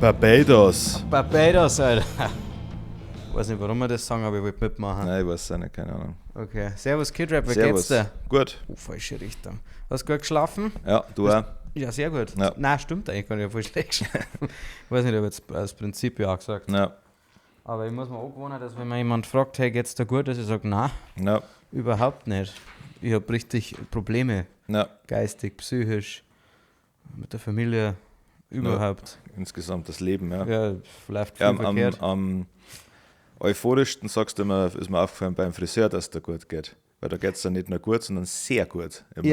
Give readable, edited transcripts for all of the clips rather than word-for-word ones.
Barbados. Barbados, Alter. Weiß nicht, warum wir das sagen, aber ich wollte mitmachen. Nein, ich weiß auch nicht, keine Ahnung. Okay. Servus, Kidrap, wie Servus. geht's dir? Gut. Oh, falsche Richtung. Hast du gut geschlafen? Ja, du auch. Ja, sehr gut. Ja. Nein, stimmt eigentlich gar nicht, ich hab voll schlecht geschlafen. Ich weiß nicht, ob ich jetzt aus Prinzip ja gesagt. Ja. Aber ich muss mir angewöhnen, dass, wenn mir jemand fragt: „Hey, geht's dir gut?", dass ich sage: „Nein, überhaupt nicht. Ich habe richtig Probleme, Ja. geistig, psychisch, mit der Familie, überhaupt." Insgesamt das Leben, ja. Ja, läuft viel Ja, am, verkehrt. am euphorischsten sagst du immer, ist mir aufgefallen beim Friseur, dass es dir gut geht. Weil da geht es dann nicht nur gut, sondern sehr gut. Immer.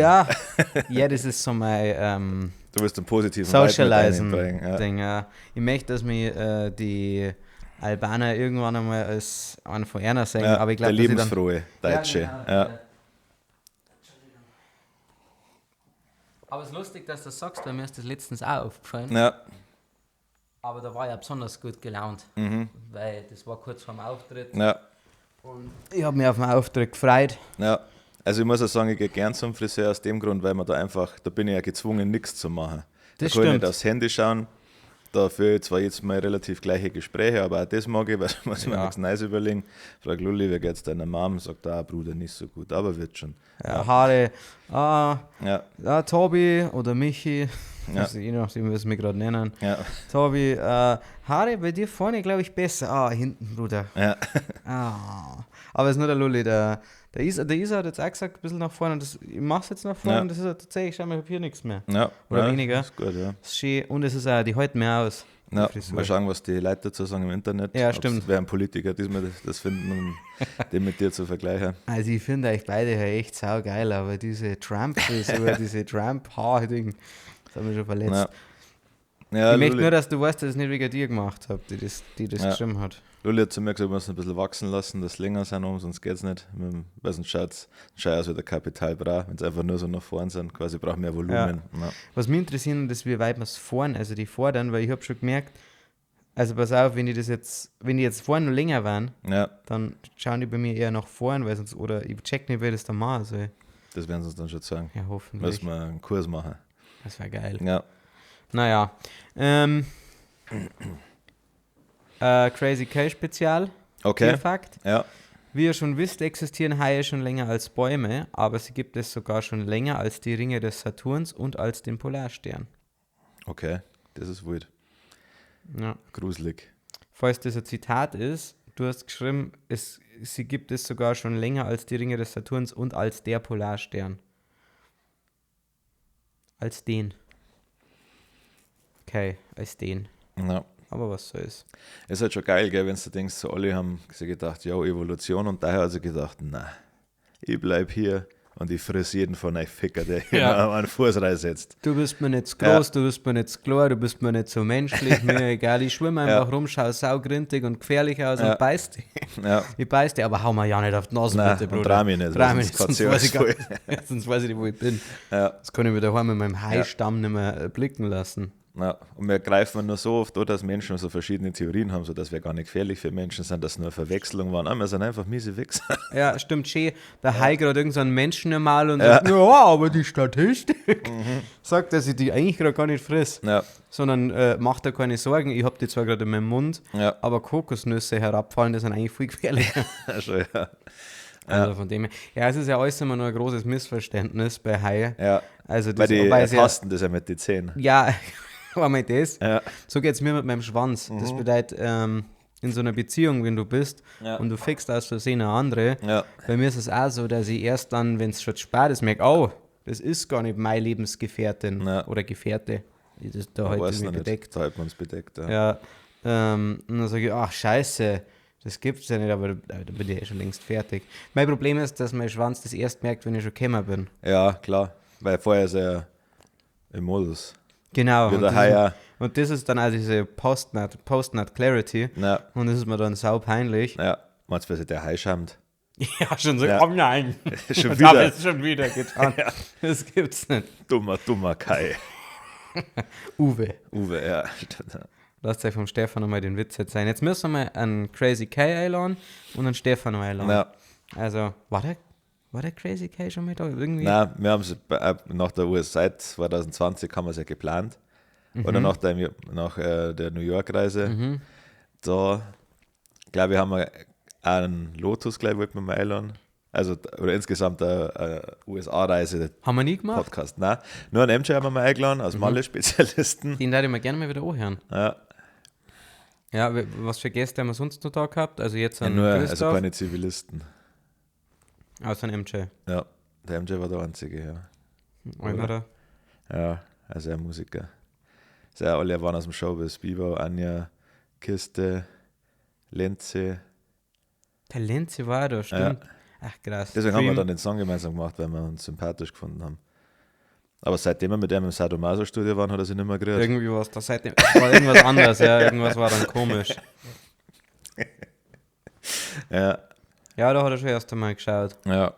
Ja, das ist so mein Du wirst einen positiven Vibe mit Socializen reinbringen, ja. Ding. Ja. Ich möchte, dass mich die Albaner irgendwann einmal als einen von einer sehen, Ja, aber ich glaube, der dass ich dann lebensfrohe Deutsche. Ja, genau. Ja, Aber es ist lustig, dass du das sagst, weil mir ist das letztens auch aufgefallen. Ja. Aber da war ich ja besonders gut gelaunt, weil das war kurz vorm Auftritt. Ja. Und ich habe mich auf den Auftritt gefreut. Ja. Also ich muss auch sagen, ich gehe gern zum Friseur aus dem Grund, weil man da einfach, da bin ich ja gezwungen, nichts zu machen. Das da kann ich stimmt. nicht aufs Handy schauen. Da führe ich zwar jetzt mal relativ gleiche Gespräche, aber auch das mag ich, weil da muss ich mir nichts Neues überlegen. Frag Lulli, wie geht's deiner Mom? Sagt, ah, Bruder, nicht so gut, aber wird schon. Ja. Haare, ah, Ja, ah, Tobi oder Michi, Ja. also je nachdem, wie sie mich gerade nennen. ja, Tobi, Haare bei dir vorne, glaube ich, besser. Ah, hinten, Bruder. ja. Ah. Aber es ist nur der Lulli, der Isa hat jetzt auch gesagt, ein bisschen nach vorne. Und das, ich mach's jetzt nach vorne und das ist ja tatsächlich, schau mal, ich hab hier nichts mehr. Ja, Oder ja, weniger. Ist gut, ja. Das ist schön. Und es ist auch, die halten mir aus, die Ja, Frisur. mal schauen, was die Leute dazu sagen im Internet. Ja, Ob's stimmt. Wer ein Politiker diesmal das finden, um den mit dir zu vergleichen. Also ich finde euch beide ja echt saugeil, aber diese Trump-Frisur, diese Trump-Haar-Ding, das hat mich schon verletzt. Ja. Ja, Ich möchte Lulli, nur, dass du weißt, dass ich es nicht wegen dir gemacht habe, die das geschrieben hat. Lulli hat zu mir gesagt, wir müssen ein bisschen wachsen lassen, das länger sein um, sonst geht's nicht. Weil sonst schaut es aus wie der Capital Bra, wenn es einfach nur so nach vorn sind, quasi braucht mehr Volumen. Ja. Was mich interessiert, ist, wie weit wir es fahren, also die fordern, weil ich habe schon gemerkt, also pass auf, wenn die jetzt vorne noch länger waren, dann schauen die bei mir eher nach vorn, weil sonst, oder ich check nicht, wer das da machen soll. Das werden sie uns dann schon sagen. Ja, hoffentlich. Müssen wir einen Kurs machen. Das wäre geil. Ja. Naja. Crazy K Spezial. Okay. Tierfakt. Ja. Wie ihr schon wisst, existieren Haie schon länger als Bäume, aber sie gibt es sogar schon länger als die Ringe des Saturns und als den Polarstern. Okay. Das ist wild. Ja. Gruselig. Falls das ein Zitat ist, du hast geschrieben, sie gibt es sogar schon länger als die Ringe des Saturns und als der Polarstern. Als den. Okay, als den. Ja. Aber was soll's. Ist halt schon geil, gell, wenn du denkst, so alle haben sich gedacht, ja, Evolution, und daher hat sie gedacht, na, ich bleib hier und ich friss jeden von euch Ficker, der hier einen Fuß reinsetzt. Du bist mir nicht zu groß, du bist mir nicht zu klar, du bist mir nicht so menschlich, mir egal, ich schwimme einfach rum, schau saugrintig und gefährlich aus und beiß dich. Ja. Ich beiß dich, aber hau mir ja nicht auf die Nase, Nein, bitte, und Bruder. trau mich nicht, Trau weil mich nicht, sonst sonst kotze ich weiß ich alles gar nicht, sonst weiß ich nicht, wo ich bin. Ja. Das kann ich mir daheim mit meinem Haistamm nicht mehr blicken lassen. Ja. Und wir greifen nur so oft an, dass Menschen so verschiedene Theorien haben, so dass wir gar nicht gefährlich für Menschen sind, dass nur Verwechslung waren. Ah, wir sind einfach miese Wichser. Ja, stimmt, schön. Der Hai gerade irgend so ein Menschen normal und sagt, ja, aber die Statistik sagt, dass ich die eigentlich gerade gar nicht friss. Ja. Sondern macht da keine Sorgen, ich hab die zwar gerade in meinem Mund, aber Kokosnüsse herabfallen, das sind eigentlich viel gefährlicher. Schon, ja. Also von dem her. Ja, es ist ja alles immer nur ein großes Missverständnis bei Haie. Ja. Also das, Weil die wobei es ja, ertasten das ja mit den Zähnen. ja, einmal das. Ja. So geht es mir mit meinem Schwanz. Das bedeutet, in so einer Beziehung, wenn du bist und du fickst aus Versehen eine andere, bei mir ist es auch so, dass ich erst dann, wenn es schon spät ist, merke, oh, das ist gar nicht meine Lebensgefährtin oder Gefährte, die das da heute Weiß mich noch nicht. bedeckt. Da halten wir uns bedeckt. Ja. Ja, und dann sage ich, ach scheiße, das gibt's ja nicht, aber da bin ich eh schon längst fertig. Mein Problem ist, dass mein Schwanz das erst merkt, wenn ich schon gekommen bin. Ja, klar. Weil vorher ist er im Modus. Genau. Wie Und der das, Hai ist, auch. und das ist dann auch diese Post-Nut Clarity. Ja. Und das ist mir dann sau peinlich. Ja. Meinst du, weil sich der Hai schämt? Ja, schon so, Ja. oh nein. Schon Das hab wieder. ich schon wieder getan. Das gibt's nicht. Dummer, dummer Kai. Uwe. Uwe, ja. Lasst euch vom Stefan nochmal den Witz jetzt sein. Jetzt müssen wir mal einen Crazy K einladen und einen Stefan einladen. Ja. Also, war der Crazy K schon mal da? Irgendwie? Nein, wir haben es nach der US seit 2020 haben wir es ja geplant. Oder nach der New York-Reise. Da, glaube ich, haben wir einen Lotus gleich wollten wir mal einladen. Also, oder insgesamt eine USA-Reise Haben wir nie gemacht. Podcast. Nein, nur einen MJ haben wir mal eingeladen, als Malle-Spezialisten. Den würde ich mir gerne mal wieder anhören. Ja, Ja, was für Gäste haben wir sonst noch da gehabt? Also jetzt ja, nur, also Christoph, keine Zivilisten. Außer ein MJ. Ja, der MJ war der Einzige, ja. Oder? Ja, also ein Musiker. Sehr alle waren aus dem Showbiz. Biber, Anja, Kiste, Lenze. Der Lenze war da, stimmt. Ach, krass. Deswegen haben wir dann den Song gemeinsam gemacht, weil wir uns sympathisch gefunden haben. Aber seitdem wir mit dem im Sadomaso-Studio waren, hat er sich nicht mehr gerührt. Irgendwie war es da seitdem. War irgendwas anders, ja. Irgendwas war dann komisch. Ja, Ja, da hat er schon erst einmal geschaut. Ja,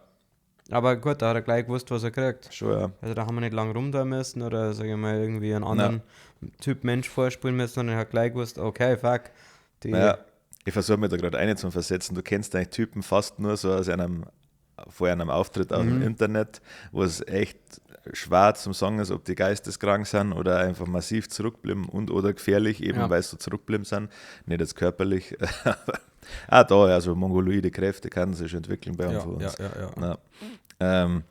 Aber gut, da hat er gleich gewusst, was er kriegt. Schon, ja. Also da haben wir nicht lange rumtun müssen oder, sag ich mal, irgendwie einen anderen Typ Mensch vorspielen müssen, sondern er hat gleich gewusst, okay, fuck. Die, Ja, ich versuche mich da gerade eine zu versetzen. Du kennst eigentlich Typen fast nur so aus einem, vor einem Auftritt auf dem Internet, wo es echt schwer zum sagen ist, ob die geisteskrank sind oder einfach massiv zurückbleiben und oder gefährlich, eben weil sie so zurückgeblieben sind. Nicht jetzt körperlich. Ah, da, also mongoloide Kräfte kann sich entwickeln bei uns. Ja. Ja.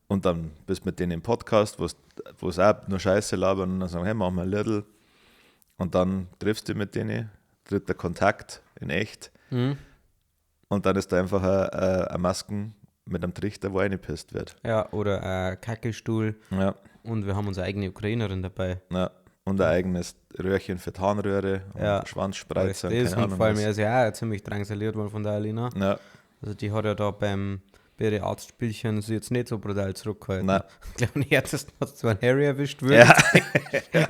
Und dann bist du mit denen im Podcast, wo es auch nur Scheiße labern und dann sagen, hey, machen wir ein Little. Und dann triffst du mit denen, tritt der Kontakt in echt. Und dann ist da einfach eine Masken mit einem Trichter, wo reingepisst wird. Ja, oder ein Kackelstuhl Ja, und wir haben unsere eigene Ukrainerin dabei. ja. Und ein eigenes Röhrchen für Tarnröhre und Schwanzspreizer und keine und vor allem, er ist ja auch ziemlich drangsaliert worden von der Alina. Ja, Also die hat ja da beim bei Arztspielchen sie jetzt nicht so brutal zurückgehalten. Nein. Ich glaube, am härtesten hat zwar ein Harry erwischt wird. Ja.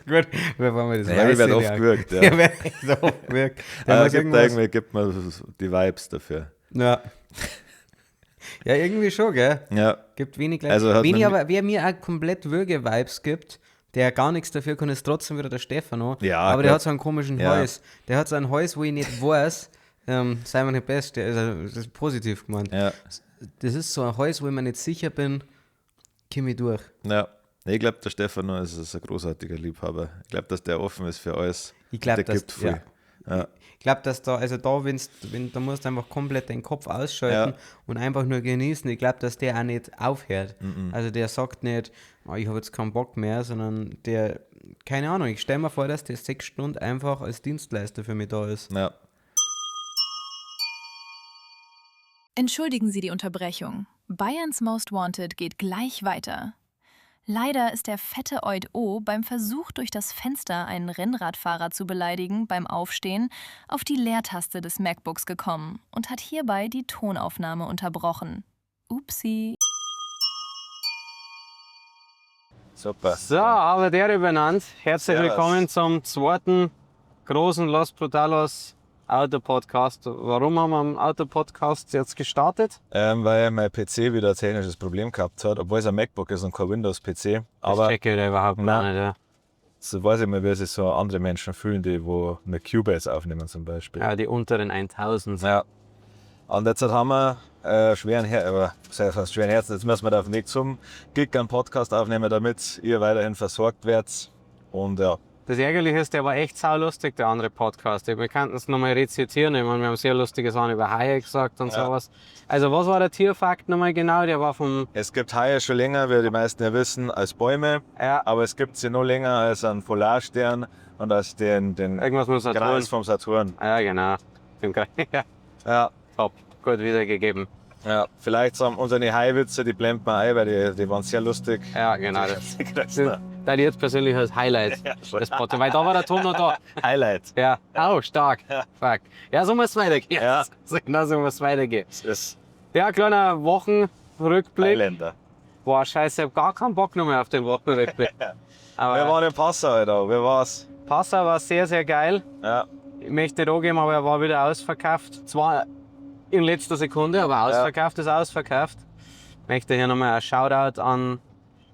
Gut, wer war mir das Harry wird oft gewürgt, ja. Ja, wird so oft gewürgt. Der muss gibt irgendwie, gibt mir die Vibes dafür. Ja. Ja, irgendwie schon, gell? Ja, Gibt wenig Leute. Also wenig, aber wer mir auch komplett Würge-Vibes gibt, der gar nichts dafür kann, ist trotzdem wieder der Stefano. Ja, aber der hat so einen komischen Hals. Der hat so einen Hals, wo ich nicht weiß, sei mir nicht best, der ist, also, das ist positiv gemeint. ja, Das ist so ein Hals, wo ich mir nicht sicher bin, komme ich durch. ja. Ich glaube, der Stefano ist ein großartiger Liebhaber. Ich glaube, dass der offen ist für alles. Ich glaub, der dass- gibt viel. ja. Ja. Ich glaube, dass da, also da, wenn, da musst du einfach komplett deinen Kopf ausschalten und einfach nur genießen. Ich glaube, dass der auch nicht aufhört. Also der sagt nicht, oh, ich habe jetzt keinen Bock mehr, sondern der, keine Ahnung, ich stelle mir vor, dass der 6 Stunden einfach als Dienstleister für mich da ist. Ja. Entschuldigen Sie die Unterbrechung. Bayerns Most Wanted geht gleich weiter. Leider ist der fette Oid O beim Versuch, durch das Fenster einen Rennradfahrer zu beleidigen, beim Aufstehen, auf die Leertaste des MacBooks gekommen und hat hierbei die Tonaufnahme unterbrochen. Upsi. Super. So, aber der übereinander. Herzlich Servus. willkommen zum zweiten großen Los Brutalos Auto-Podcast. Warum haben wir einen Auto-Podcast jetzt gestartet? Weil mein PC wieder ein technisches Problem gehabt hat, obwohl es ein MacBook ist und kein Windows-PC. Aber das checke ich da überhaupt gar Nein. nicht. Ja. so weiß ich mal, wie sich so andere Menschen fühlen, die wo mit Cubase aufnehmen zum Beispiel. Ja, die unteren 1000. Ja. Und jetzt haben wir schweren Her aber das heißt schweren Herzen, jetzt müssen wir da auf den Weg zum Gig einen Podcast aufnehmen, damit ihr weiterhin versorgt werdet. Und ja, Das Ärgerliche ist, der war echt saulustig, der andere Podcast. Wir könnten es nochmal rezitieren. Ich meine, wir haben sehr lustige Sachen über Haie gesagt und sowas. Also, was war der Tierfakt nochmal genau? Der war vom. es gibt Haie schon länger, wie die meisten ja wissen, als Bäume. Ja, Aber es gibt sie noch länger als einen Polarstern und als den irgendwas mit Saturn. Kreis vom Saturn. Ja, genau. Dem Kreis. Ja, Ja, top. Gut wiedergegeben. ja. Vielleicht sind unsere Haiwitze, die blenden wir ein, weil die waren sehr lustig. Ja, genau. Das, Die das, größten das jetzt persönlich als Highlight. Ja, schon. das Podcast, weil da war der Ton noch da. Highlight. Ja, oh, stark. Fuck. Ja, so muss es weitergehen. Ja. So, genau so muss es weitergehen. Das ist Ja, kleiner Wochenrückblick. Highlander. Boah, scheiße, ich hab gar keinen Bock noch mehr auf den Wochenrückblick. Aber Wir waren in Passau, Alter. Wie war's? Passau war sehr, sehr geil. Ja. Ich möchte nicht angeben, aber er war wieder ausverkauft. Zwar in letzter Sekunde, aber ausverkauft ist ausverkauft. Ich möchte hier nochmal ein Shoutout an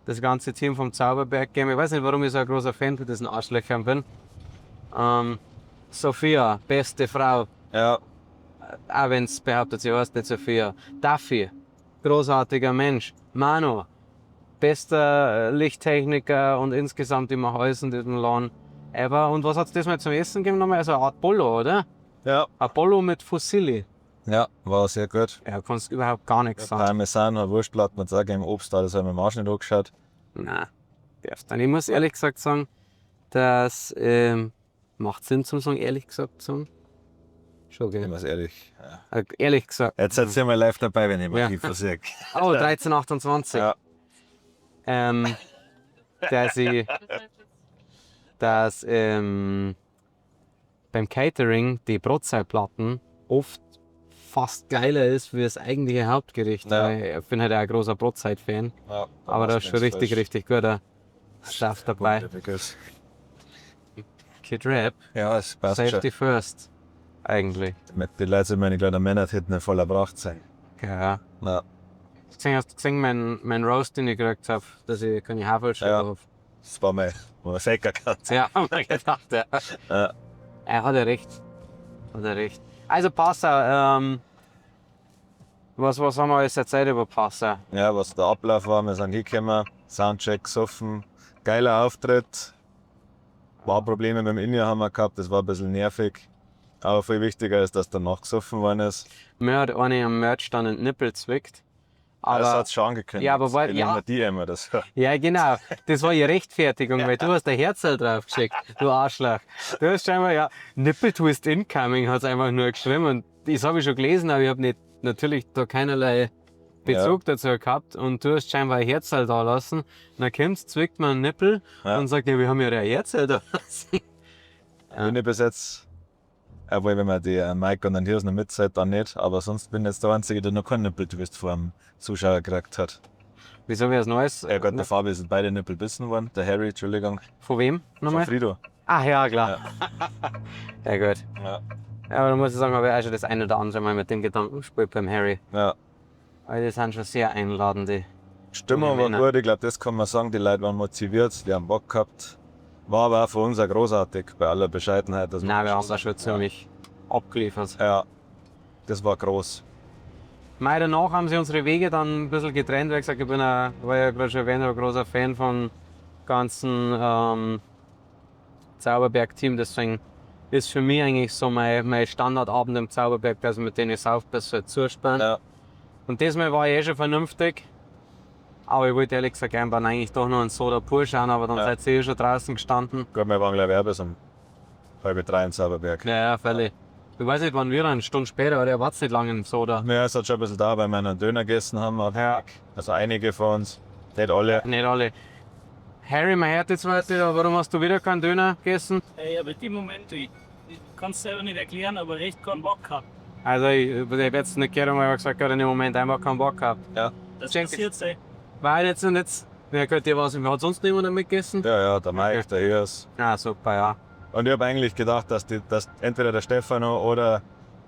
das ganze Team vom Zauberberg geben. Ich weiß nicht, warum ich so ein großer Fan von diesen Arschlöchern bin. Sophia, beste Frau. Ja. Auch wenn es behauptet, sie heißt nicht Sophia. Duffy, großartiger Mensch. Manu, Bester Lichttechniker und insgesamt immer alles in diesem Laden ever. Und was hat es diesmal zum Essen gegeben nochmal? Also eine Art Bollo, oder? Ja. Ein Bollo mit Fusilli. Ja, war sehr gut. Ja, kannst überhaupt gar nichts sagen. Parmesan, eine Wurstplatte, man sagt im Obst, das habe ich mir am Arsch nicht angeschaut. Nein, darfst du nicht. Ich muss ehrlich gesagt sagen, das macht Sinn zum sagen, ehrlich gesagt sagen. Schon, Ich gell? muss ehrlich. Ja. Ehrlich gesagt. Jetzt seid ihr mal live dabei, wenn ich mich Ja. versehe. Oh, 1328. Ja. Dass ich, dass beim Catering die Brotzeitplatten oft fast geiler ist wie das eigentliche Hauptgericht. Ja. Weil ich bin halt auch ein großer Brotzeit-Fan. Ja, Aber da ist schon richtig, richtig guter Stuff dabei. Kid Rap, Ja, es passt Safety first. Eigentlich. schon. Die Leute sind meine kleinen Männer hätten voller Pracht sein. Ja. Na, Gesehen, hast du gesehen, mein Roast, den ich gekriegt habe, dass ich keine Haferl Ja. habe. das war mein, wo man Säcker kann. Ja, haben wir gedacht, ja. Ja. Er hat ja recht. Hat er recht. Also Passau, was haben wir alles erzählt über Passau? Ja, was der Ablauf war, wir sind hingekommen, Soundcheck gesoffen, geiler Auftritt. Ein paar Probleme mit dem In-Ear haben wir gehabt, das war ein bisschen nervig. Aber viel wichtiger ist, dass danach gesoffen worden ist. Mir hat eine am Merchstand in den Nippel zwickt. Aber das Aber, hat's schon angekündigt. Ja, aber weil- Ich ja. nehme die immer das. ja, genau. Das war ihre Rechtfertigung, weil du hast ein Herzl draufgeschickt, du Arschloch. Du hast scheinbar, ja, Nipple Twist incoming hat's einfach nur geschrieben. Und das habe ich schon gelesen, aber ich habe nicht, natürlich da keinerlei Bezug dazu gehabt. Und du hast scheinbar ein Herzl da lassen. Und dann kommt's, zwickt man einen Nippel Ja. und sagt, ja, wir haben ja ein Herzl da lassen. Bin ich bis jetzt, obwohl, wenn man die Mike und den Hirs noch mitzählt, dann nicht. Aber sonst bin ich jetzt der Einzige, der noch keinen Nippeltwist vor dem Zuschauer gekriegt hat. Wieso wäre es Neues? Ja Gott, der Fabi sind beide Nippel bissen worden. Der Harry, Entschuldigung. Von wem Von nochmal? Frido. Ach ja, klar. Ja, gut. Ja. Ja, aber da muss ich sagen, habe ich auch schon das eine oder andere Mal mit dem Gedanken gespielt beim Harry. Ja. Weil die sind schon sehr einladende. Stimmung war Männer. gut, ich glaube, das kann man sagen. Die Leute waren motiviert, die haben Bock gehabt. War aber auch für uns auch großartig, bei aller Bescheidenheit. Das Nein, wir haben da schon ziemlich abgeliefert. Ja, das war groß. Mei, danach haben sie unsere Wege dann ein bisschen getrennt, weil ich gesagt, ich bin ein, war ja gerade schon erwähnt, ein großer Fan von ganzen Zauberberg-Team. Deswegen ist für mich eigentlich so mein Standardabend im Zauberberg, dass ich mit denen sauf bis halt zusperren. Ja. Und diesmal war ich eh schon vernünftig. Aber ich wollte ehrlich gesagt gern dann eigentlich doch noch einen Soda pur schauen, aber dann Ja. seid ihr eh schon draußen gestanden. Gut, wir waren, glaube ich, auch bis um 2:30 in Zauberberg. Ja, ja, völlig. Ich weiß nicht, wann wir dann, eine Stunde später, aber der wartet nicht lange im Soda. Ja, es hat schon ein bisschen da, weil wir einen Döner gegessen haben. Ja. Also einige von uns, nicht alle. Nicht alle. Harry, man hört jetzt zwar nicht, aber warum hast du wieder keinen Döner gegessen? Ey, aber in dem Moment, ich kann es selber nicht erklären, aber recht keinen Bock gehabt. Also, ich hab jetzt nicht gehört, aber ich hab gesagt, gerade in dem Moment einfach keinen Bock gehabt. Ja. Das Schenk- passiert sei. Weil jetzt und jetzt, wer gehört dir was? Hat sonst niemand mitgegessen? Ja, ja, der Mike, der Hirs. Ah, super, ja. Und ich habe eigentlich gedacht, dass entweder der Stefano oder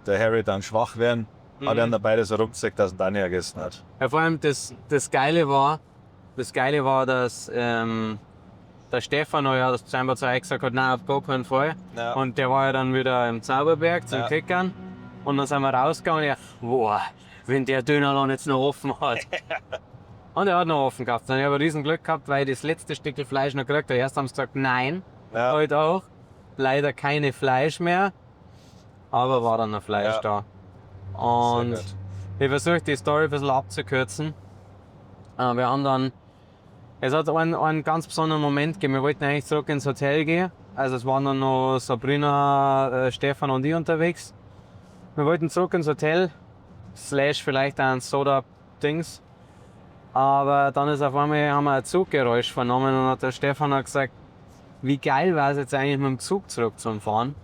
der Harry dann schwach werden. Aber die haben da beide so rumgezeigt, dass er dann ja gegessen hat. Ja, vor allem das Geile war, dass der Stefano ja das scheinbar zu euch gesagt hat, nein, auf gar keinen Fall. Ja. Und der war ja dann wieder im Zauberberg zum Ja. Kickern. Und dann sind wir rausgegangen und er, boah, wenn der Dönerladen jetzt noch offen hat. Und er hat noch offen gehabt. Dann habe ich riesen Glück gehabt, weil ich das letzte Stück Fleisch noch gekriegt habe. Erst haben sie gesagt, nein, Ja. heute auch. Leider keine Fleisch mehr. Aber war dann noch Fleisch Ja. da. Und Sehr gut. ich versuche die Story ein bisschen abzukürzen. Wir haben dann, es hat einen ganz besonderen Moment gegeben. Wir wollten eigentlich zurück ins Hotel gehen. Also es waren dann noch Sabrina, Stefan und ich unterwegs. Wir wollten zurück ins Hotel, slash vielleicht auch ein Soda-Dings. Aber dann ist auf einmal, haben wir ein Zuggeräusch vernommen und hat der Stefan hat gesagt, wie geil war es jetzt eigentlich mit dem Zug zurück zum Fahren.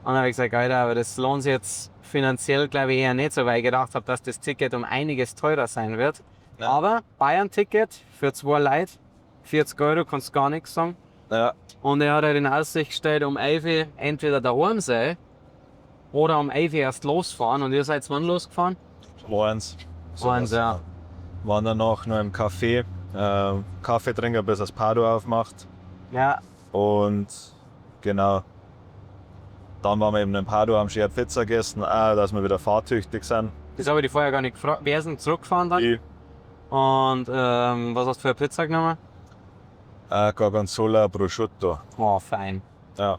Und dann habe ich gesagt, Alter, aber das lohnt sich jetzt finanziell, glaube ich, eher nicht so, weil ich gedacht habe, dass das Ticket um einiges teurer sein wird. Ja. Aber Bayern-Ticket für zwei Leute, 40 Euro, kannst du gar nichts sagen. Ja. Und er hat halt in Aussicht gestellt, um 11 Uhr entweder daheim sein oder um 11 Uhr erst losfahren. Und ihr seid wann losgefahren? Eins. Eins, ja. Waren danach noch im Café, Kaffee trinken, bis das Pardo aufmacht. Ja. Und genau. Dann waren wir eben in Pardo, haben schön Pizza gegessen, auch, dass wir wieder fahrtüchtig sind. Das habe ich dich vorher gar nicht gefragt. Wer ist denn zurückgefahren dann? Ich, Und was hast du für eine Pizza genommen? Gorgonzola Prosciutto. Oh, fein. Ja.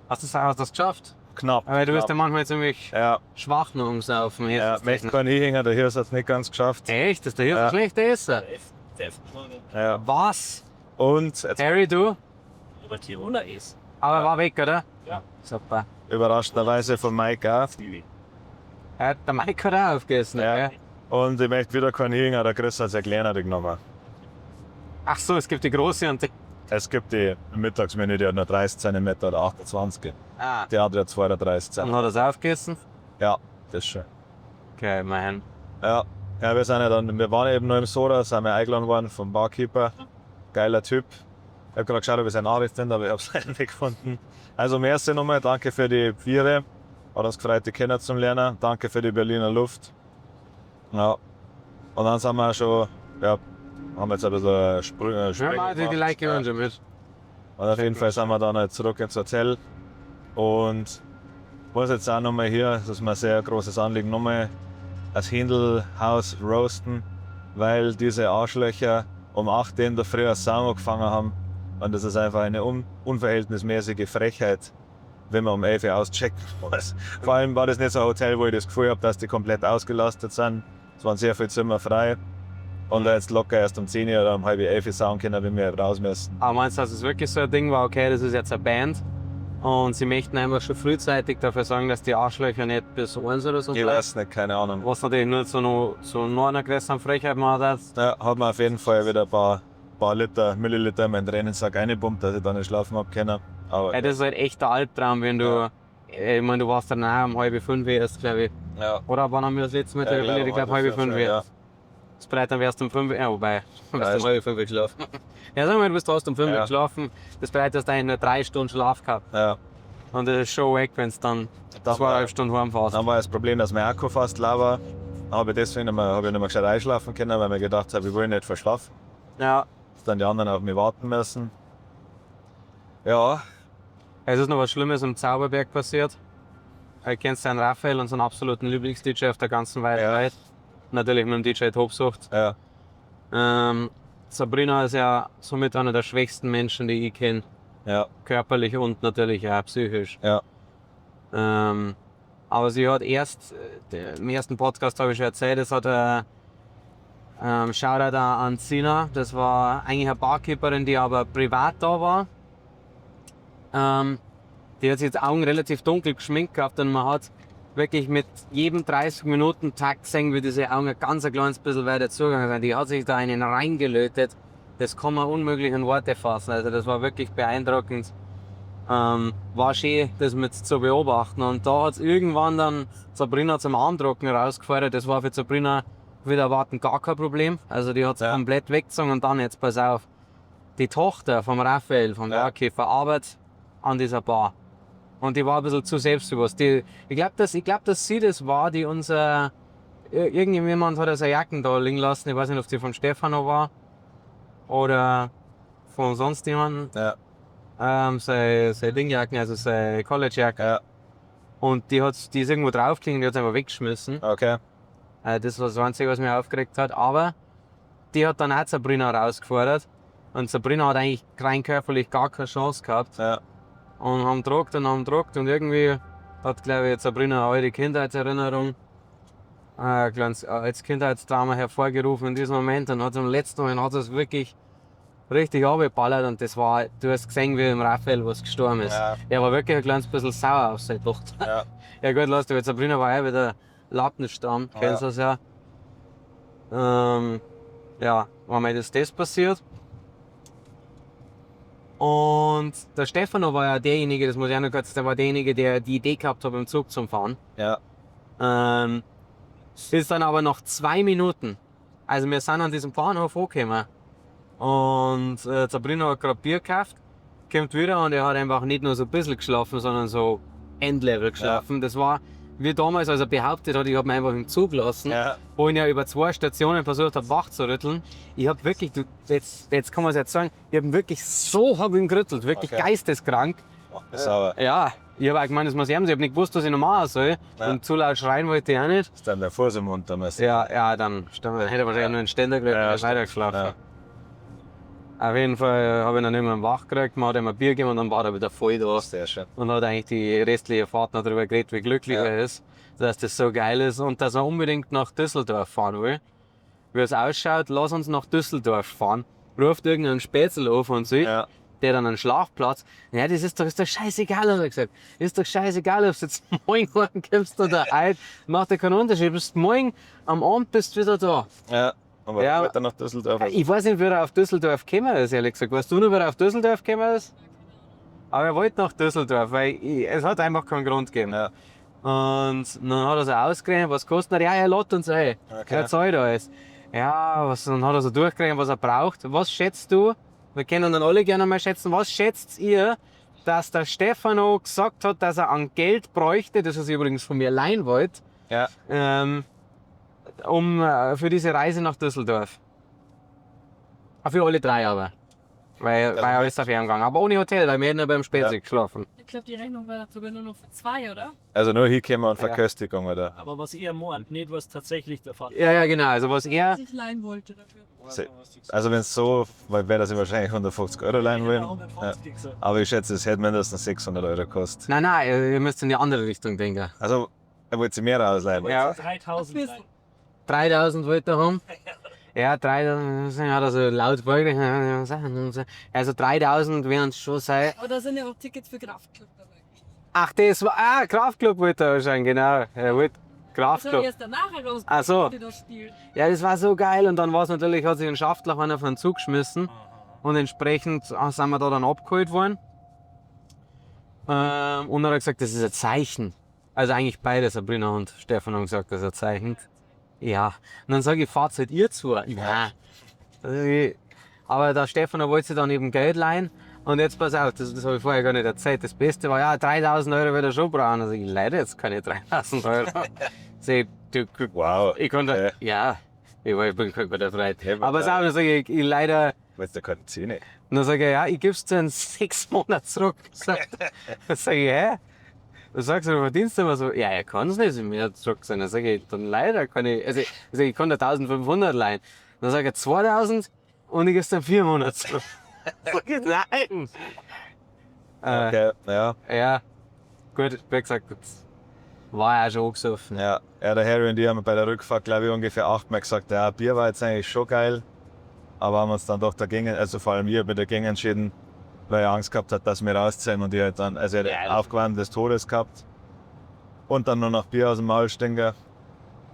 Hast du das geschafft? Knapp. Aber du bist ja manchmal ziemlich Ja, schwach noch umsaufen. ja, möchte keinen hinhängen, der Hirs hat es nicht ganz geschafft. Echt? Das ist der Hirs Ja. ein schlechter Esser? Ja. Was? Und jetzt Harry, du? Aber Tiroler ist. Aber war weg, oder? Ja. Super. überraschenderweise von Mike auch. Ja, der Mike hat auch aufgegessen. Ja. Ja. Und ich möchte wieder keinen hinhängen, der Chris hat seine kleinere genommen. Ach so, es gibt die große und die. Es gibt die Mittagsmenü, die hat nur 30 cm oder 28. Ah. Die andere hat 32 Und cm. hat er es aufgegessen? Ja, das ist schön. Okay, immerhin. Ja, ja, wir sind ja dann, wir waren eben noch im Soda, sind wir eingeladen worden vom Barkeeper. Geiler Typ. Ich habe gerade geschaut, ob ich seine Nachricht finde, aber ich habe es nicht gefunden. Also, merci nochmal, danke für die Biere. Hat uns gefreut, die kennenzulernen. Danke für die Berliner Luft. Ja. Und dann sind wir schon, ja, haben jetzt ein bisschen Sprünge, Ja, Sprünge die gemacht. Leute gehören schon mit. Und auf jeden Fall sind wir dann halt zurück ins Hotel. Und was jetzt auch nochmal hier, das ist mir ein sehr großes Anliegen, nochmal das Händelhaus roasten, weil diese Arschlöcher um 8 Uhr in der Früh das Sauen angefangen haben. Und das ist einfach eine unverhältnismäßige Frechheit, wenn man um 11 Uhr auschecken muss. Vor allem war das nicht so ein Hotel, wo ich das Gefühl habe, dass die komplett ausgelastet sind. Es waren sehr viele Zimmer frei. Und da jetzt locker erst um 10 Uhr oder um halb 11 Uhr sauen können, wenn wir raus müssen. Aber meinst du, dass es wirklich so ein Ding war, okay, das ist jetzt eine Band und sie möchten einfach schon frühzeitig dafür sorgen, dass die Arschlöcher nicht bis 1 oder so Ich bleiben? weiß nicht, keine Ahnung. Was natürlich nur zu noch einer größeren Frechheit macht. hat. Ja, hat mir auf jeden Fall wieder ein paar Liter, Milliliter in meinen Tränensack reingepumpt, dass ich da nicht schlafen hab können. Aber Ja, das ist halt echt der Albtraum, wenn du, ich meine, du warst danach um 4:30 erst, glaube ich. ja, Oder wann haben wir das letzte Mal Ja, telefoniert? Ich glaube, 4:30 ja. erst. Das bedeutet, dann wärst du um 5, ja, wobei, du bist Ja, um 4:30 geschlafen. Ja, sag mal, du bist fast um 5 Ja. geschlafen. Das bedeutet, du hast eigentlich nur 3 Stunden Schlaf gehabt. Ja. Und das ist schon weg, wenn es dann Dann 2,5 Stunden heimfährst. Dann war das Problem, dass mein Akku fast leer war. Habe ich deswegen nicht mehr, hab ich nicht mehr gescheit einschlafen können, weil ich mir gedacht habe, ich will nicht verschlafen. Ja. Dass dann die anderen auf mich warten müssen. Ja, Es ist noch was Schlimmes im Zauberberg passiert. Kennst du einen Raphael, unseren absoluten Lieblings-DJ auf der ganzen Welt? Natürlich mit dem DJ Tobsucht. ja, Sabrina ist ja somit einer der schwächsten Menschen, die ich kenne. ja, Körperlich und natürlich auch psychisch. ja, Aber sie hat erst, im ersten Podcast habe ich schon erzählt, es hat Shoutout an Sina, das war eigentlich eine Barkeeperin, die aber privat da war. Die hat sich jetzt Augen relativ dunkel geschminkt gehabt und man hat wirklich mit jedem 30 Minuten Takt gesehen, wie diese Augen ein ganz ein kleines bisschen weiter zugegangen sind. Die hat sich da einen reingelötet. Das kann man unmöglich in Worte fassen. Also das war wirklich beeindruckend. War schön, das mit zu beobachten. Und da hat's irgendwann dann Sabrina zum Armdrucken rausgefordert. Das war für Sabrina wieder erwarten gar kein Problem. Also die hat's komplett weggezogen und dann jetzt, pass auf, die Tochter vom Raphael, vom Barkeeper, arbeitet an dieser Bar. Und die war ein bisschen zu selbstbewusst. Die, ich glaub, dass sie das war, die unser, irgendjemand hat seine Jacken da liegen lassen. Ich weiß nicht, ob die von Stefano war oder von sonst jemandem. Ja. Seine Dingjacken, also seine Collegejacke. Ja. Und die ist irgendwo draufgelegen, die hat's einfach weggeschmissen. Okay. Das war das Einzige, was mich aufgeregt hat. Aber die hat dann auch Sabrina rausgefordert. Und Sabrina hat eigentlich rein körperlich gar keine Chance gehabt. Ja. Und haben gedruckt und haben gedruckt. Und irgendwie hat, glaube ich, Sabrina eine alte Kindheitserinnerung, ein kleines altes Kindheitstrauma hervorgerufen in diesem Moment. Und hat am letzten Moment hat es wirklich richtig runtergeballert. Und das war, du hast gesehen, wie im Raphael was gestorben ist. Ja. Er war wirklich ein kleines bisschen sauer auf seine Tochter. Ja. Ja gut, lass dich, Sabrina war ja wieder Lappenstamm, kennst du das ja. Ja, war mir das passiert. Und der Stefano war ja derjenige, das muss ich auch noch kurz, der war derjenige, der die Idee gehabt hat, im Zug zu fahren. Ja. Ist dann aber noch 2 Minuten. Also wir sind an diesem Bahnhof angekommen. Und Sabrina hat gerade Bier gekauft, kommt wieder und er hat einfach nicht nur so ein bisschen geschlafen, sondern so Endlevel geschlafen. Ja. Das war wie damals, als er behauptet hat, ich hab ihn einfach im Zug gelassen, ja. wo ich ihn ja über 2 Stationen versucht hab, wach zu rütteln. Ich hab wirklich, du, jetzt kann man's jetzt sagen, ich hab ihn wirklich so hab ihn gerüttelt, wirklich okay. Geisteskrank. Ach, sauber. Ja, Ich habe auch gemeint, das muss ich haben. Ich habe nicht gewusst, was ich noch machen soll. Ja. Und zu laut schreien wollte ich auch nicht. Ist dann der Fuß im Mund damals. Ja, ja, dann stimmt, dann hätte er wahrscheinlich nur einen Ständer gekriegt Ja, und stimmt. weitergeschlafen. Ja. Auf jeden Fall habe ich ihn dann irgendwann wach gekriegt, man hat ihm ein Bier gegeben und dann war er wieder voll da. Sehr schön. Und hat eigentlich die restliche Fahrt noch darüber geredet, wie glücklich Ja. er ist, dass das so geil ist und dass er unbedingt nach Düsseldorf fahren will. Wie es ausschaut, lass uns nach Düsseldorf fahren. Ruft irgendeinen Spätzl an von sich, Ja. der dann einen Schlafplatz. Ja, das ist doch scheißegal, hat er gesagt. Ist doch scheißegal, ob du jetzt morgen kommst oder heute. Macht ja keinen Unterschied. Bist morgen am Abend bist du wieder da. Ja. Aber Ja. ja. dann nach Düsseldorf. Ich weiß nicht, wie er auf Düsseldorf gekommen ist, ehrlich gesagt. Weißt du noch, wie er auf Düsseldorf gekommen ist? Aber er wollte nach Düsseldorf, weil es hat einfach keinen Grund gegeben. Ja. Und dann hat er so ausgerechnet, was kostet er? Ja, er lädt uns ein. Okay. Er zahlt alles. Ja, was, dann hat er so durchgerechnet, was er braucht. Was schätzt du? Wir können dann alle gerne mal schätzen. Was schätzt ihr, dass der Stefano gesagt hat, dass er an Geld bräuchte, das er sich übrigens von mir leihen wollte, Ja. um für diese Reise nach Düsseldorf? Ah, für alle drei aber. Weil, Also weil alles auf ihn gegangen. Aber ohne Hotel, weil wir hätten ja beim Spätzle Ja. geschlafen. Ich glaube, die Rechnung war sogar nur noch für zwei, oder? Also nur hinkommen und Ja. Verköstigung, oder? Aber was er meint, nicht was tatsächlich der Fall ist. Ja, ja, genau. Also was er. Was ich leihen wollte dafür. Also wenn es so, weil wäre das wahrscheinlich 150 Euro leihen wollen. Ja. 150 gesagt. Aber ich schätze, es hätte mindestens 600 Euro gekostet. Nein, nein, ihr müsst in die andere Richtung denken. Also er wollte sie mehr ausleihen. Ja. 3000 rein. 3000 wollte er haben. Ja, 3000, hat er so laut vorgerechnet. Also 3000 werden es schon sein. Aber da sind ja auch Tickets für Kraftclub dabei. Ach, das war. Ah, Kraftklub wollte er wahrscheinlich, genau. Er wollte Das habe ich Kraftklub. erst danach herausgefunden, Ach so. die das spielt. Ja, das war so geil. Und dann war es natürlich, hat sich ein Schaftler einer von den Zug geschmissen. Und entsprechend sind wir da dann abgeholt worden. Und dann hat er gesagt, das ist ein Zeichen. Also eigentlich beide, Sabrina und Stefan, haben gesagt, das ist ein Zeichen. Ja. Und dann sage ich, fahrt halt ihr zu? Ja. Aber der Stefan der wollte sich dann eben Geld leihen. Und jetzt pass auf, das habe ich vorher gar nicht erzählt. Das Beste war, ja, 3000 Euro wird er schon brauchen. Also ich leider jetzt keine 3000 Euro. Sag ich, du, Wow. ich konnte, Okay. ja, ich bin kein guter Freund. Hey, Aber sag ich, ich leider, Weil du keine Zähne. und dann sage ich, ja, ich geb's dir in 6 Monaten zurück. Dann sag ich, hä? Dann sagst du, du verdienst immer so, ja, er kann's nicht mehr zurück sein. Dann sage ich, dann leider kann ich, also ich, sag, ich kann dir 1500 leihen. Dann sage ich 2000 und ich geb's dann 4 Monate zurück. Sag ich, nein. Okay, ja. Ja, gut, wie gesagt, das war ja schon angesoffen. Ja, ja, der Harry und ich haben bei der Rückfahrt, glaube ich, ungefähr 8-mal gesagt, ja, Bier war jetzt eigentlich schon geil, aber haben uns dann doch dagegen, also vor allem ich habe mich dagegen entschieden, weil er Angst gehabt hat, dass wir rausziehen und ich halt dann, also er hat Ja. Aufgewärmt des Todes gehabt und dann nur noch Bier aus dem Maul stinken.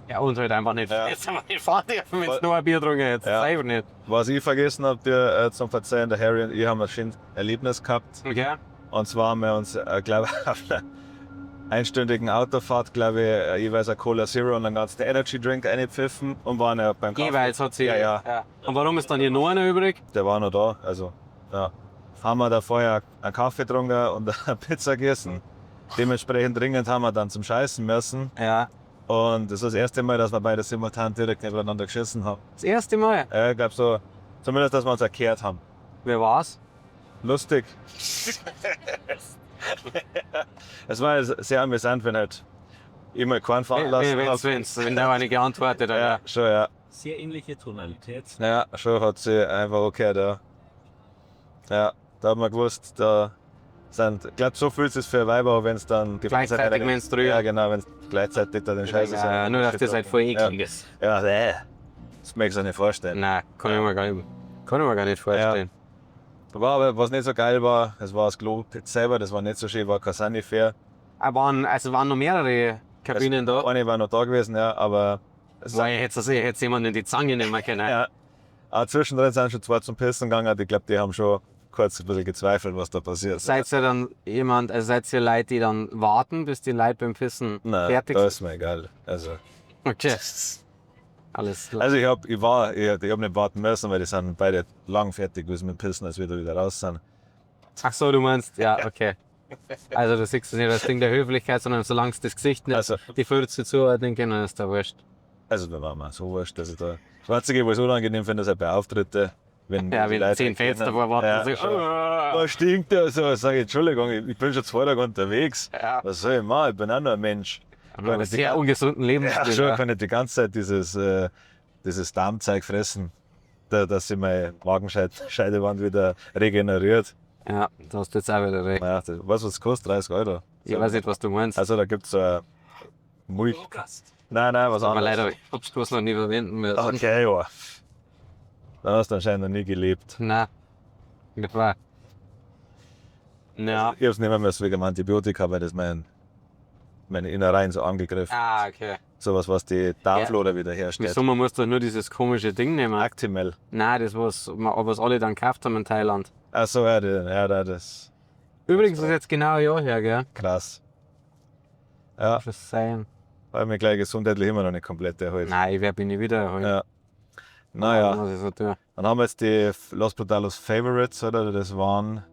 Ja, und halt einfach nicht, Ja. jetzt haben wir nicht fahren dürfen, wenn du nur ein Bier getrunken hättest. Ja. Das einfach nicht. Was ich vergessen habe, dir zum Verzeihen, der Harry und ich haben ein schönes Erlebnis gehabt. Okay. Und zwar haben wir uns, glaube ich, auf einer einstündigen Autofahrt, glaube ich, jeweils eine Cola Zero und einen ganzen Energy Drink eingepfiffen und waren ja beim Kaffee. Jeweils hat sie. Ja, ja. Und warum ist dann hier noch einer übrig? Der war noch da, also ja. Haben wir da vorher einen Kaffee getrunken und eine Pizza gegessen. Dementsprechend dringend haben wir dann zum Scheißen müssen. Ja. Und das war das erste Mal, dass wir beide simultan direkt nebeneinander geschissen haben. Das erste Mal. Ja, ich glaube so, zumindest, dass wir uns erklärt haben. Wer war's? Lustig. Es war sehr amüsant, wenn halt immer keinen fahren lassen hab. Wenn der eine geantwortet hat. Ja, schon, ja. Sehr ähnliche Tonalität. Ja, schon hat sie einfach okay da. Ja, da hat man gewusst, da sind, ich glaube, so fühlt es sich für Weiber, wenn es dann Gleichzeitig menstruieren. Ja, genau, wenn es gleichzeitig da den Scheiß Ja, nur, dass das halt voll eklig ist. Ja, das möchte ich mir nicht vorstellen. Nein, kann ich mir gar nicht, kann ich mir gar nicht vorstellen. War aber, was nicht so geil war, es war das Klo selber, das war nicht so schön, war kein Sanifair. Aber waren noch mehrere Kabinen da. Eine war noch da gewesen, ja, aber es Weil ich hätte also, ich hätte jemanden in die Zange nehmen können. Ja. Aber zwischendrin sind schon zwei zum Pissen gegangen. Ich glaube, die haben schon kurz ein bisschen gezweifelt, was da passiert. Seid ihr dann jemand, also seid ihr Leute, die dann warten, bis die Leute beim Pissen Nein, fertig da sind? ist mir egal. Also, Okay. Alles klar. also ich hab, ich war, ich, ich hab nicht warten müssen, weil die sind beide lang fertig gewesen mit Pissen, als wir da wieder raus sind. Ach so, du meinst, ja, okay. Also du siehst es nicht als Ding der Höflichkeit, sondern solange es das Gesicht nicht Also- die Fürze zuordnen können, ist da wurscht. Also da war mir so wurscht, dass ich da. Das Einzige, was ich unangenehm finde, ist halt bei Auftritte, Wenn Ja, die wenn Leute 10 Fenster erkennen. vor warten, Ja, so, schon. "Ah." Was stinkt da so? Sag ich, Entschuldigung, ich bin schon 2 Tage unterwegs. Ja. Was soll ich machen? Ich bin auch nur ein Mensch. Aber einen sehr ungesunden Lebensstil. Ja, schon, ja. kann ich die ganze Zeit dieses Darmzeug fressen, dass sich meine Magenscheidewand wieder regeneriert. Ja, da hast du jetzt auch wieder recht. Naja, das, weißt du, was das kostet? 30 Euro. Ich weiß nicht, was du meinst. Also da gibt es Milch. Gast. Nein, nein, was Tut mir anderes. leid, aber ich hab's bloß noch nie verwenden müssen. Okay, ja. Dann hast du anscheinend noch nie gelebt. Nein. Das war. Ja. Ich hab's nicht mehr müssen wegen dem Antibiotika, weil das meine Innereien so angegriffen. Ah, okay. Sowas, was die Darmflora wieder Im herstellt. Sommer musst du nur dieses komische Ding nehmen. Actimel. Nein, das, was alle dann gekauft haben in Thailand. Achso, ja, ja, das ist Übrigens ist jetzt genau ein Jahr her, gell? krass. Ja, Das sein. weil mir gleich gesundheitlich immer noch nicht komplett erholt. Nein, ich werde mich nie wieder erholen. Ja. Naja, Muss ich so tun. dann haben wir jetzt die Los Brutalos Favorites, oder? Das waren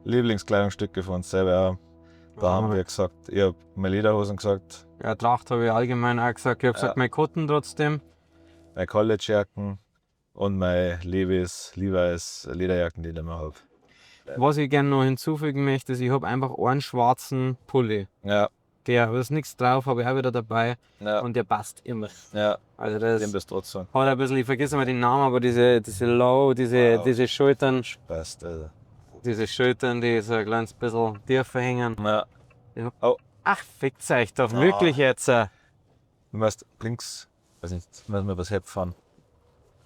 Lieblingskleidungsstücke von uns selber. Ja. Da haben wir gesagt, ich hab meine Lederhosen gesagt, Ja, Tracht habe ich allgemein auch gesagt. Ich habe gesagt, meine Kotten trotzdem. meine Collegejacken und meine Levi's Lederjacken, die ich immer habe. Was ich gerne noch hinzufügen möchte, ist, ich habe einfach einen schwarzen Pulli. Ja, Der, da ist nichts drauf, habe ich auch wieder dabei. ja, Und der passt immer. ja, Also das dem bist du trotzdem. hat ein bisschen, ich vergesse immer den Namen, aber diese Low, diese, Wow. diese Schultern, Passt, also. diese Schultern, die so ein kleines bisschen tiefer hängen. Ja. Ja. Ach, fickt euch doch Ah. wirklich jetzt. Du musst links, weiß nicht, müssen wir was fahren.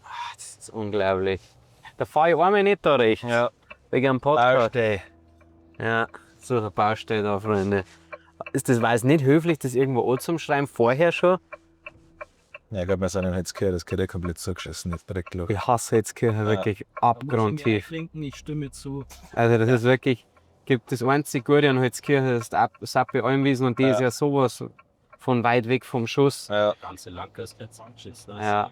Ach, das ist unglaublich. Da fahre ich einmal nicht da rechts. Ja. Wegen einem Podcast. Baustelle. Ja, so eine Baustelle da, Freunde. Ist das, war es nicht höflich, das irgendwo anzuschreiben, vorher schon? Ja, ich glaube, wir sind in Holzkirche, das geht eh komplett zugeschissen, nicht direkt los. Ich hasse Holzkirche wirklich abgrundtief. Ich stimme zu. Also das ist wirklich, gibt das einzige Gute an Holzkirche, das ist Sappi Almwiesen und die ist ja sowas von weit weg vom Schuss. Ja. Ganze Landkreis wird angeschissen. Ja.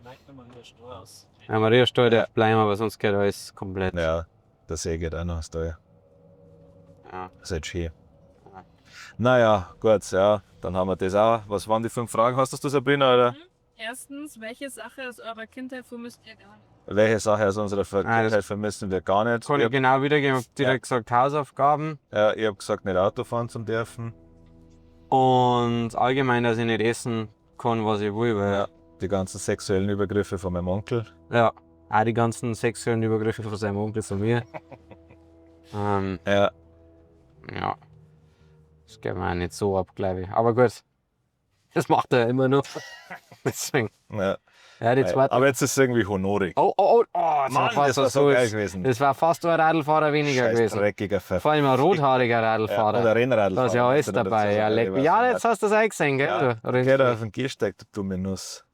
Vielleicht nochmal in der Straße. Ja, Maria Steuer darf bleiben, aber sonst geht alles komplett. Ja, der See geht auch noch, da. Ja. Das ist halt schön. Naja, gut, ja, dann haben wir das auch. Was waren die 5 Fragen? Hast du das, Sabrina, oder? Erstens, welche Sache aus eurer Kindheit vermisst ihr gar nicht? Welche Sache aus unserer Ah, Kindheit vermissen wir gar nicht? Kann Ich ich hab, genau wiedergeben, ich hab direkt gesagt, Hausaufgaben ja, ich hab gesagt, nicht Auto fahren zum dürfen. und allgemein, dass ich nicht essen kann, was ich will, weil Ja. Die ganzen sexuellen Übergriffe von meinem Onkel. ja, auch die ganzen sexuellen Übergriffe von seinem Onkel zu mir. Ja, Ja. Das geht mir auch nicht so ab, glaube ich. Aber gut. Das macht er immer noch. Deswegen. ja. Ja, die zweite. Aber jetzt ist es irgendwie honorig. Oh, oh, oh, oh, das Mann, war fast das war was so geil Gutes. gewesen. Das war fast ein Radlfahrer weniger Scheiß gewesen. dreckiger Pfeffer. Vor allem ein rothaariger Ja, Radlfahrer. und ein Rennradlfahrer. Da ist ja alles muss ich noch dabei. dazu Ja, sagen. leck Ich mich. weiß Ja, nicht. jetzt hast du das auch gesehen, gell? Ja. Du Geh da auf den Gehsteig, du dumme Nuss.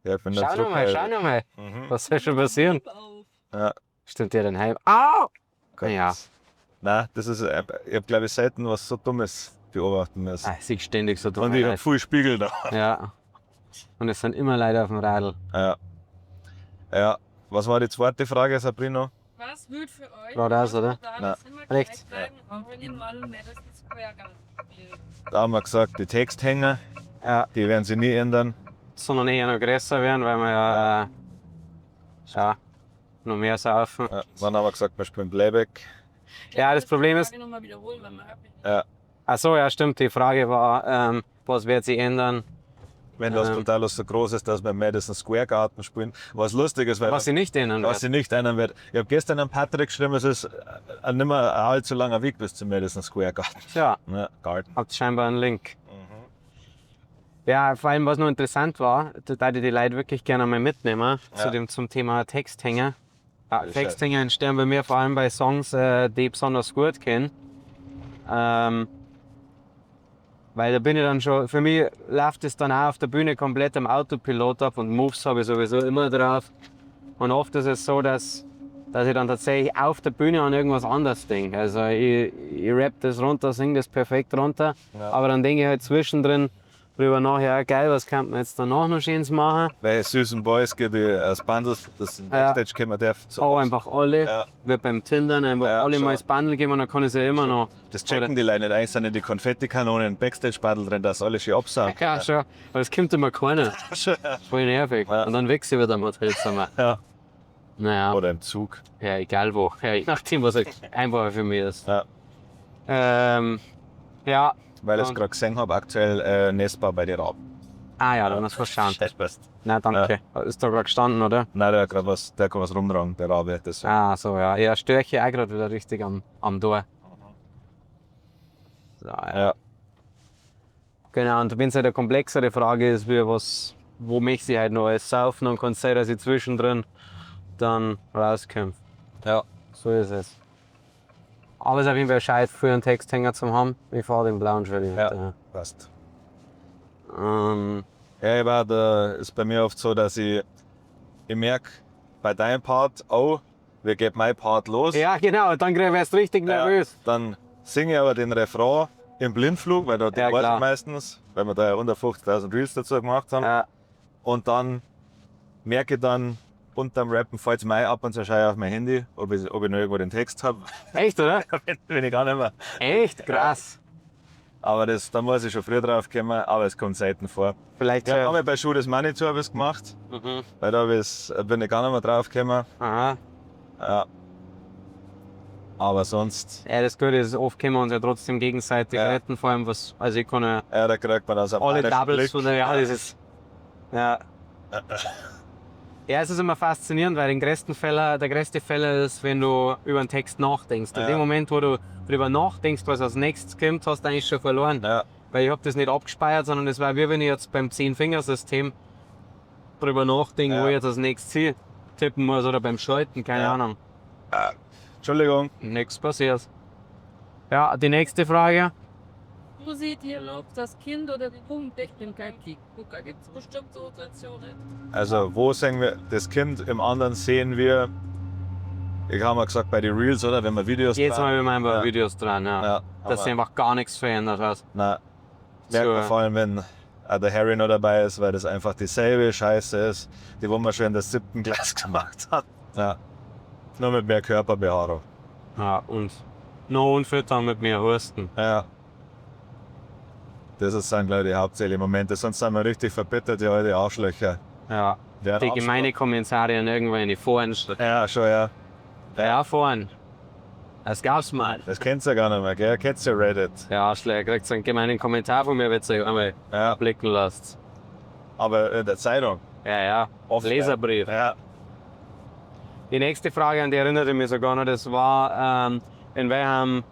Ja, ich bin dann Schau nochmal, schau nochmal. Was soll schon passieren? Auf. Ja. Stimmt der denn heim? Au! Gott. Ja. Nein, das ist, ich habe, glaube ich, selten was so Dummes beobachten müssen. Ah, ich ständig so dumm. Und ich habe viel Spiegel da. Ja. Und es sind immer Leute auf dem Radl. Ja. Ja. Was war die zweite Frage, Sabrina? Was wird für euch Geradeaus, oder? Nein. immer Rechts. gleich bleiben, auch wenn ihr mal im Madison Square Garden spielt? Da haben wir gesagt, die Texthänger, Ja. die werden sich nie ändern. Sondern eher noch größer werden, weil wir ja, ja noch mehr saufen. Ja. Dann haben wir gesagt, wir spielen Playback. Ja, das Problem ist- Die Frage nochmal wiederholen, weil man hört mich nicht. Ja. Ach so, ja, stimmt. Die Frage war, was wird sich ändern? Wenn Los Brutalos so groß ist, dass wir im Madison Square Garden spielen. Was lustig ist, weil Was sich nicht ändern was wird. sich nicht ändern wird. Ich habe gestern an Patrick geschrieben, es ist nicht mehr ein allzu langer Weg bis zum Madison Square Garden. Tja, Ja, Garden. habt scheinbar einen Link. Ja, vor allem, was noch interessant war, da ich die Leute wirklich gerne mal mitnehmen zum Thema Texthänger. Ja, Texthänger entstehen bei mir vor allem bei Songs, die ich besonders gut kenne. Weil da bin ich dann schon, für mich läuft es dann auch auf der Bühne komplett am Autopilot ab und Moves habe ich sowieso immer drauf. Und oft ist es so, dass ich dann tatsächlich auf der Bühne an irgendwas anderes denke. Also ich rap das runter, sing das perfekt runter, aber dann denke ich halt zwischendrin, Drüber nach, ja geil, was kann man jetzt danach noch Schönes machen? Weil süßen Boys gibt das Bundle, das in Ja. Backstage kommen darf. So Auch einfach alle, Ja. wie beim Tindern, einfach Ja, alle schon. mal das Bundle geben und dann kann ich ja immer noch. Das checken die Leute nicht. Eigentlich sind in die Konfettikanonen Backstage-Bundle drin, dass alle schön absaugen. Ja, schon. Aber es kommt immer keiner. Voll nervig. Ja. Und dann wächst sie wieder im Hotelzimmer. Ja. Naja, Oder im Zug. ja, egal wo. Ja, je nachdem, was halt einfacher für mich ist. Ja. Ja. Weil ich es Und- gerade gesehen habe, aktuell Nestbau bei den Raben. Ah ja, dann hast du verstanden. Scheiß passt. Na, danke. Ist da gerade gestanden, oder? Nein, der hat gerade was, der hat grad was rumtragen, der Rabe. Das Ah, so, ja. Ja, Störche auch gerade wieder richtig am Tor. So, ja. Ja. Genau, und wenn es halt eine komplexere Frage ist, wie was, wo möchte ich halt noch alles saufen, dann kann es sein, dass ich zwischendrin dann rauskomme. Ja. So ist es. Aber es ist auf jeden Fall scheiße, früher einen Texthänger zu haben. Ich fahre den blauen schon wieder. Ja. Passt. Ähm, Ja, ich war, da ist bei mir oft so, dass ich merke, bei deinem Part, oh, wie geht mein Part los? ja, genau, dann wirst du richtig Ja, nervös. Dann singe ich aber den Refrain im Blindflug, weil da den Ja, weiß klar. ich meistens, weil wir da ja unter 50.000 Reels dazu gemacht haben. Ja. Und dann merke ich dann, unterm Rappen fällt es mir ab und zu schaue ich auf mein Handy, ob ich noch irgendwo den Text habe. Echt, oder? Bin ich gar nicht mehr. Echt? Krass. Aber das, da muss ich schon früher drauf kommen, aber es kommt selten vor. Vielleicht. Ja, einmal bei Schuh des Manitou habe ich es gemacht, weil da hab ich's- bin ich gar nicht mehr drauf gekommen. Aha. Ja. Aber sonst, Ja, das Gute ist, oft können wir uns ja trotzdem gegenseitig Ja. retten, vor allem was, also ich kann ja ja, da kriegt man das alle panischen Doubles Blick. von der, ja, das ist, ja. Ja, es ist immer faszinierend, weil den größten Fehler, der größte Fehler ist, wenn du über einen Text nachdenkst. In Ja. dem Moment, wo du drüber nachdenkst, was als nächstes kommt, hast du eigentlich schon verloren. Ja, Weil ich hab das nicht abgespeichert, sondern es war wie wenn ich jetzt beim Zehn-Fingersystem drüber nachdenke, Ja. wo ich jetzt als nächstes Ziel tippen muss oder beim Schalten, keine Ja. Ahnung. Entschuldigung. Nichts passiert. Ja, die nächste Frage. Wo seht ihr noch das Kind oder den Jugendlichen kein Gucker? Gibt es bestimmt so Situationen. Also, wo sehen wir das Kind? Im anderen sehen wir, ich habe mal gesagt, bei den Reels, oder? Wenn wir Videos Jetzt drehen. mal mit ein paar Ja. Videos dran, ja. Ja, Dass sich aber- einfach gar nichts verändert hat. Nein. Merkt man So. vor allem, wenn auch der Harry noch dabei ist, weil das einfach dieselbe Scheiße ist, die wo man schon in der 7. Klasse gemacht hat. Ja. Nur mit mehr Körperbehaarung. Ja, und noch unfüttern mit mir Husten. Ja. Das ist dann, glaube ich, die hauptsächlichen Momente. Sonst sind wir richtig verbittert, die alte Arschlöcher. Ja. Wer Die gemeine Kommentare in irgendwo in die Foren. Ja, schon, ja. Ja, Foren. Das gab's mal. Das kennt's ja gar nicht mehr, gell? Kennt's ja Reddit. Der Arschlöcher kriegt so einen gemeinen Kommentar von mir, wenn ihr euch einmal Ja. blicken lasst. Aber in der Zeitung. Ja, ja. Oft, Leserbrief. Ja. Die nächste Frage, an die erinnerte ich mich sogar noch, das war, in welchem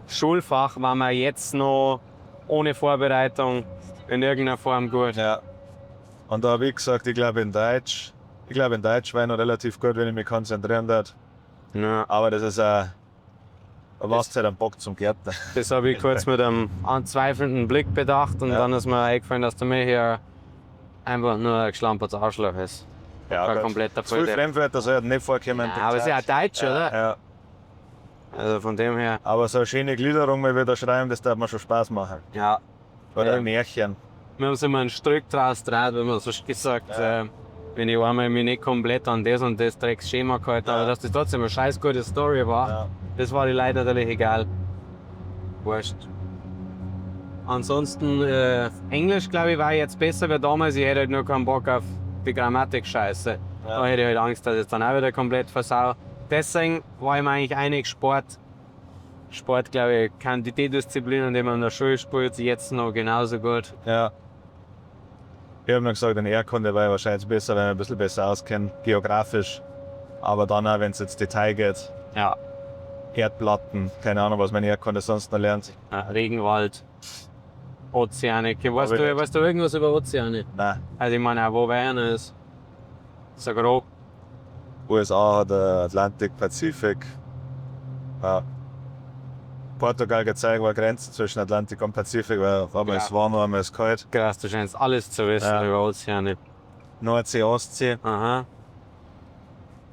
Schulfach waren wir jetzt noch ohne Vorbereitung in irgendeiner Form gut? Ja. Und da habe ich gesagt, ich glaube in Deutsch. Ich glaube in Deutsch war ich noch relativ gut, wenn ich mich konzentrieren darf. Ja. Aber das ist auch. Da warst halt am Bock zum Gärtner. Das habe ich kurz mit einem anzweifelnden Blick bedacht und Ja. dann ist mir eingefallen, dass der mir hier einfach nur ein geschlampertes Arschloch ist. Ja, War gut. kompletter Zu viel Volldepp. Fremdwörter soll halt nicht vorkommen. Ja, aber es ist ja auch Deutsch, oder? Ja. Also von dem her, Aber so eine schöne Gliederung mal wieder schreiben, das darf mir schon Spaß machen. ja. Oder Ja. ein Märchen. Wir haben es immer einen Strick draus gedreht, wenn man so gesagt, wenn ich einmal mich nicht komplett an das und das Drecksschema gehalten habe, Ja. dass das trotzdem eine scheiß gute Story war, Ja. das war die Leute natürlich egal. Wurscht. Ansonsten, Englisch, glaube ich, war jetzt besser wie damals. Ich hätte halt nur keinen Bock auf die Grammatik-Scheiße. Ja. Da hätte ich halt Angst, dass ich es dann auch wieder komplett versau. Deswegen war ich mir eigentlich einig, Sport. Sport, glaube ich, kann die Disziplinen, die man in der Schule spielt, jetzt noch genauso gut. Ja. Ich habe noch gesagt, in Erdkunde war ich wahrscheinlich besser, weil ich mich ein bisschen besser auskenne, geografisch. Aber dann auch, wenn es ins Detail geht, Ja. Erdplatten, keine Ahnung, was man in Erdkunde sonst noch lernt. Ja, Regenwald, Ozeane. Okay, Weißt Hab ich du, nicht. weißt du irgendwas über Ozeane? Nein, Also ich meine, auch wo Bayern ist. So grob. USA hat Atlantik, Pazifik. Ja. Portugal gezeigt, war Grenze zwischen Atlantik und Pazifik, weil einmal Ja. ist warm, einmal ist kalt. Krass, du scheinst alles zu wissen Ja. über Ozeane. Nordsee, Ostsee. Aha.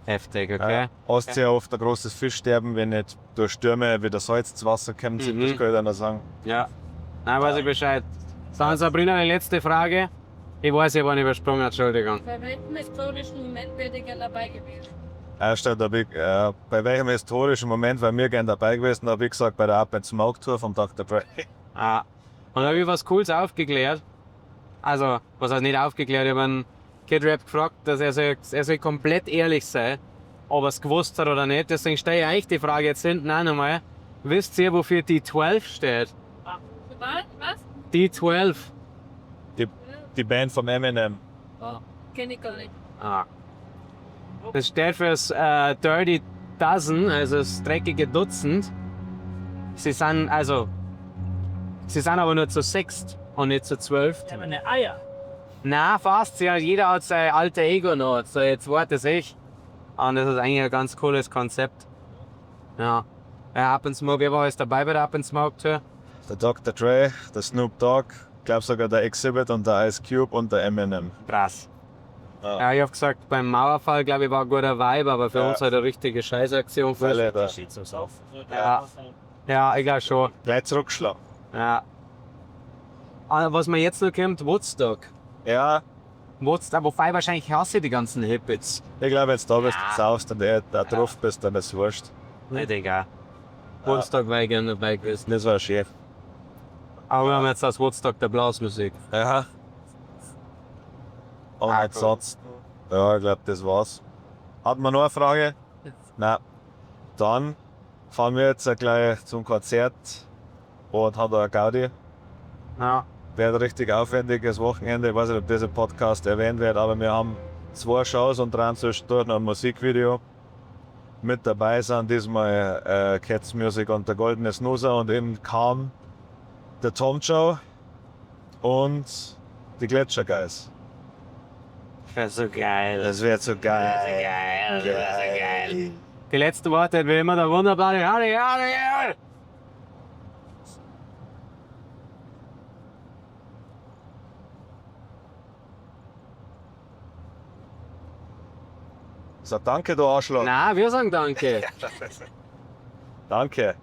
Heftig, okay. Ja. Ostsee oft ein großes Fischsterben, wenn nicht durch Stürme wieder Salz ins Wasser kommt, das kann ich dann noch sagen. Ja. Nein, weiß ich Bescheid. So, Sabrina, die letzte Frage. Ich weiß, ich habe eine übersprungen, Entschuldigung. Bei welchem historischen Moment wäre ich gerne dabei gewesen? Erst, da ich, bei welchem historischen Moment war mir gern dabei gewesen, da habe ich gesagt, bei der Up and Smoke Tour vom Dr. Dre. Ah. Und da habe ich was Cooles aufgeklärt. Also, was heißt nicht aufgeklärt? Ich habe einen Kid Rap gefragt, dass er soll komplett ehrlich sein, ob er es gewusst hat oder nicht. Deswegen stelle ich euch die Frage jetzt hinten auch nochmal. Wisst ihr, wofür die 12 steht? Was? Was? Die 12. Die Band vom Eminem. Oh, kenn ich gar nicht. Ah. Das steht fürs Dirty Dozen, also das dreckige Dutzend. Sie sind also. Sie sind aber nur zu sechst und nicht zu 12. Ja, meine Eier. Na, fast. Ja, jeder hat sein alter Ego noch. So, jetzt zweites Ich. Und das ist eigentlich ein ganz cooles Konzept. Ja. Ja, Up and Smoke, wer war alles dabei bei der Up and Smoke Tour? Der Dr. Dre, der Snoop Dogg, ich glaube sogar der Xzibit und der Ice Cube und der Eminem. Krass. Ja. Ja, ich hab gesagt, beim Mauerfall, glaube ich, war ein guter Vibe, aber für Ja. uns halt eine richtige Scheißaktion. Weil da Ja. Ja, ich glaube schon. gleich zurückschlagen. Ja. Ah, was mir jetzt noch kommt, Woodstock. Ja, Woodstock, wobei wahrscheinlich hasse ich die ganzen Hippies. ich glaube, jetzt da bist du saufst und da drauf bist, dann ist es wurscht. Ich denke auch. Woodstock wäre ich gerne dabei gewesen. Das war schön. Aber wir haben jetzt aus Woodstock der Blasmusik. Ja. Und Ah, cool. ansonsten, ja, ich glaube, das war's. Hat man noch eine Frage? Nein. Dann fahren wir jetzt gleich zum Konzert und haben da eine Gaudi. Ja. Wird ein richtig aufwendiges Wochenende. Ich weiß nicht, ob dieser Podcast erwähnt wird, aber wir haben 2 Shows und dran zwischendurch noch ein Musikvideo. Mit dabei sind diesmal Cats Music und der Goldene Snoozer und eben kam der Tom Joe und die Gletscher Guys. Das wär so geil. Das wird so geil. Das wär so geil. Die letzten Worte hat wie immer der wunderbare Harry, Harry, Harry. Sag danke, du Arschloch. Na, wir sagen danke. Danke.